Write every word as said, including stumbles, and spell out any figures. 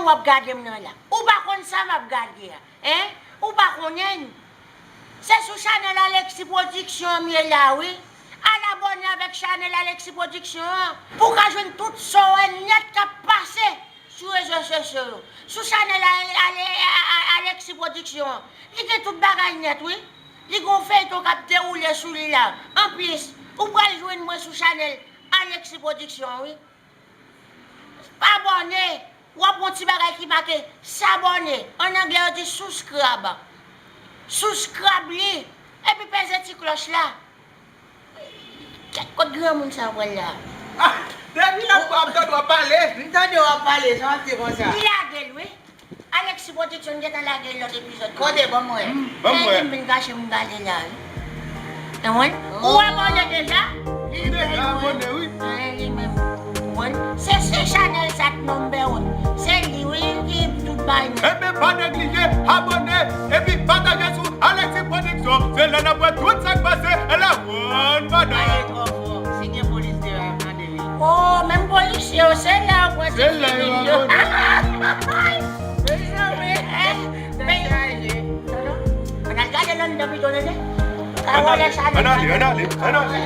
w ap gade m nan la? Ou pa konn sa m ap gade a, en? Ou pa konnen? Se sou chanèl Alexis Production m ye la, wi. Al abòne avèk chanèl Alexis Production an pou w ka jwenn tout sa w wè nèt k ap pase sou rezo sosyo yo. Sou chanèl Ale- Ale- A- A- Alexis Production an, li gen tout bagay nèt, wi. Li gen yon feyton k ap dewoule sou li la. Anplis, ou pral jwenn mwen sou chanèl Alexis Production, wi. Abòne. W ap wè yon ti bagay ki make s'abonner. An anglè, yo di subscribe. Subscribe li. Epi peze ti klòch la. Kèt, kot granmoun sa pral la? Ah, depi lòt fwa, m tande w ap pale. M tande w ap pale, sa w ap di konsa? Li lage l, wi. Alexis Production gentan lage lòt epizòd. Kote, ban m wè. Ban m wè. Lè m vin kache m gade la, wi. Ou abòne deja? Li deja abòne, wi. Li menm. Ou konprann? Se, se chanèl sa k number one. Se li, wi, ki tout bagay nèt. Ebyen, pa neglije abòne epi pataje sou Alexis Production. Se la n ap wè tout sa k pase. E la, one, pa pale twò fò. Si gen polis deyò, y ap tande li. Oh, menm polisye yo, se la yo pran ti figi yo. Mezanmi. Ann al gade l anndan pito, tande. Ann ale, ann ale, ann ale, ann ale.